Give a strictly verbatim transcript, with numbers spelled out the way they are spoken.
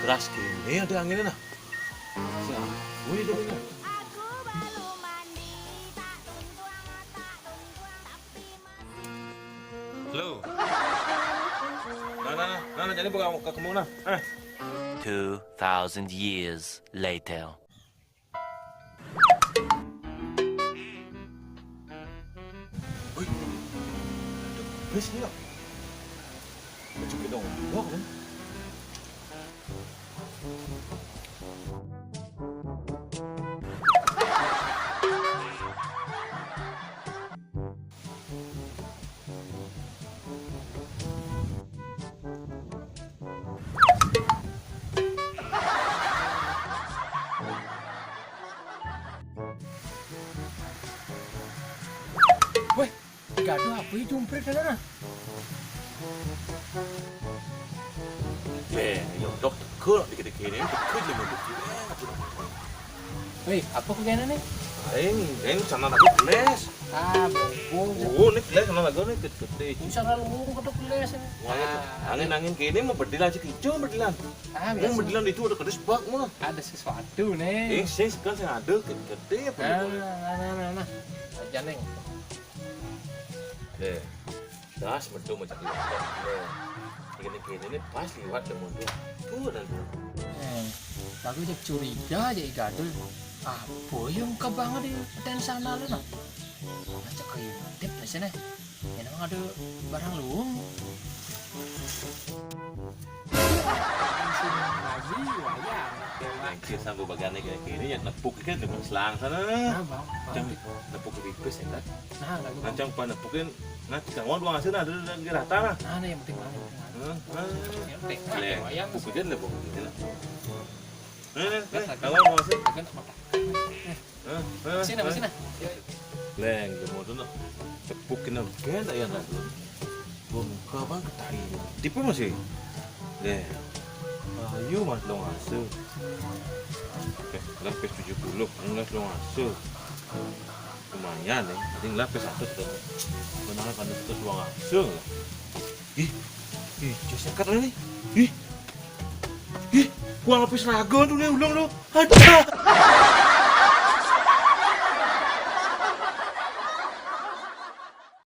Keras gini ada anginnya nah. Siapa? Wih, ada ini. Halo. Nah, nah, nah, nah, jadi buka ke kemana? Eh. Two thousand years later. Wih, ada bus nih, Kak. Baju kita ngomong, kan? Weh, gaduh apa ya jumprit sana nah? Eh, nyodok tegel dikit-dikit ini, tegel lima belas. Hei, apa kok kena nih? Aing, aing sana lagi gelas. Ah, bongkong. Oh, ini gelas sana lagi nih gede-gede. Ini sana luwung kata gelas ini. Wah, angin-angin gini mau bedilan si kicau bedilan. Ah, mau biasa. Bedilan itu ada kedes bak mah. Ada sesuatu nih. Eh, sing kan sing ada gede-gede apa? Nah, nah, nah, nah, nah. Aja, Neng. Deh. Das metu macam itu. Deh. Gini-gini nih pas liwat deh muncul. Tuh dan tuh. Eh, lagu cek curiga aja i Gadul. Apa yang kebanget di peten sana lu nah? Macam kayak dep di sini. Ini emang ada barang luwung. Lagi wayang. Anjir, sambil bagane kayak gini ya nepuk kan dengan selang sana. Nah, Bang. Jangan nepuk di pipis ya, kan? Nah, lagu Bang. Macam pan nepukin, nah, kawan dua ngasih nah, ada, ada, ada rata lah. Nah, nah, yang penting mana, yang penting mana. Hah? Hah? Yang penting mana, Leh, wayang. Nepuk kan, nepuk kan. Hah? Hah? Kawan dua ngasih. Kan tak makan. Hah? Hah? Sini, sini. Leng, dia mau tuh, nak. Tepuk kena genda ya, nak. Buka bang ketahui. Tipe masih. Leng. Ayo, Mas, long asuh. Eh, lapis tujuh puluh, enam belas long asuh. Lumayan, ya. Penting lapis satu sudah. Menang kan satu long asuh. Ih, ih, jas sekat ini. Ih, ih, gua lapis ragu tuh nih, ulung lu. Ada.